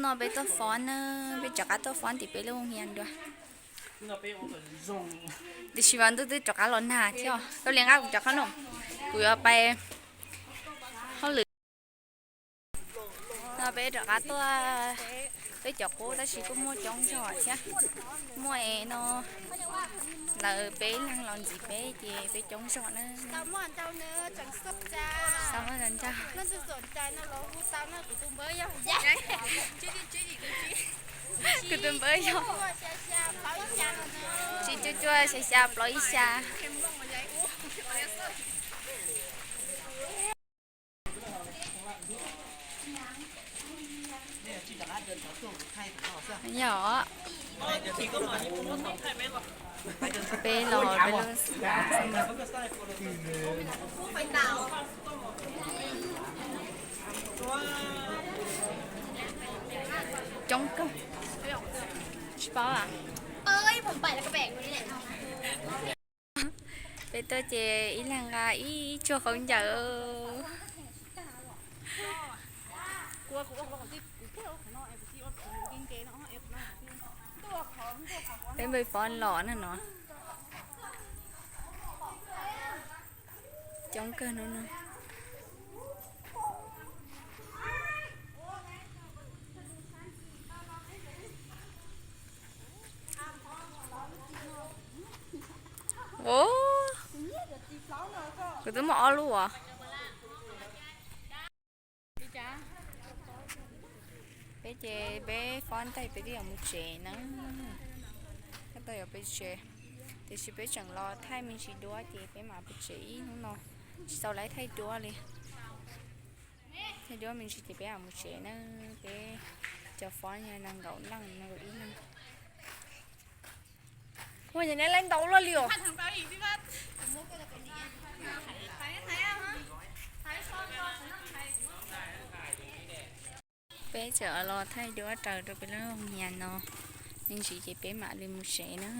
No peb tuaj fob na, peb rov qab tuaj fob tim peb lub hia dua. Tiam sis mas ntuj twb rov qab los nag thiab, koj li nqa kuv cov qab no, kuv yuav pais hauj lwm. No peb rov qab tuaj, peb cov qub tab sis kuj muaj coob zog thiab. Muaj es no lawv peb leeg los ntxiv peb ces peb coob zog na. Xav muaj ntau ntau. Kuv tus npawb yog tsib cuaj cuaj xya xya plaub ib xya. Yog, peb los peb lub coob kawg, tsis paub. Peb tuaj ces ib leeg nqa ib tsuag khaub ncaws. Peb npawg Fob los na no. Coob kawg no no. Kuv twb muaj ob lub os. Peb ces peb fob tag peb twb yuav mus tsev na. Tab tom yuav pem tsev, tiam sis peb tseem los thaij me ntsis duab ces peb mam pem tsev ib hnub no. Tsis tau laiv thaij duab li. Thaij duab me ntsis ces peb mam mus tsev na. Peb cov fob nees nkaum leej nees nkaum ib leeg. Ua cas neb laiv ntau luaj li os? Peb tseem los thaij duab raws rau peb lub hia no, me ntsis ces peb mam li mus tsev na.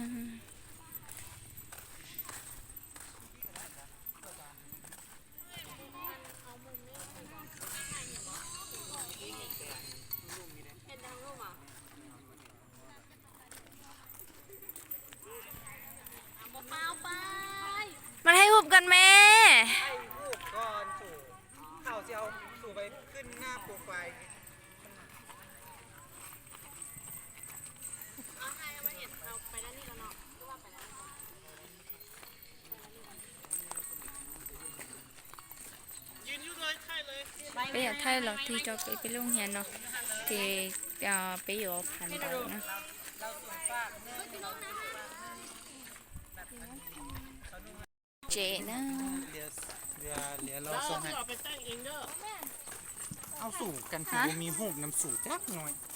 Mas hais hụp kan me. Peb yuav thaij los tig rau peb peb lub hia no, ces peb yuav phav ntawv na. Tsev na.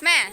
Mas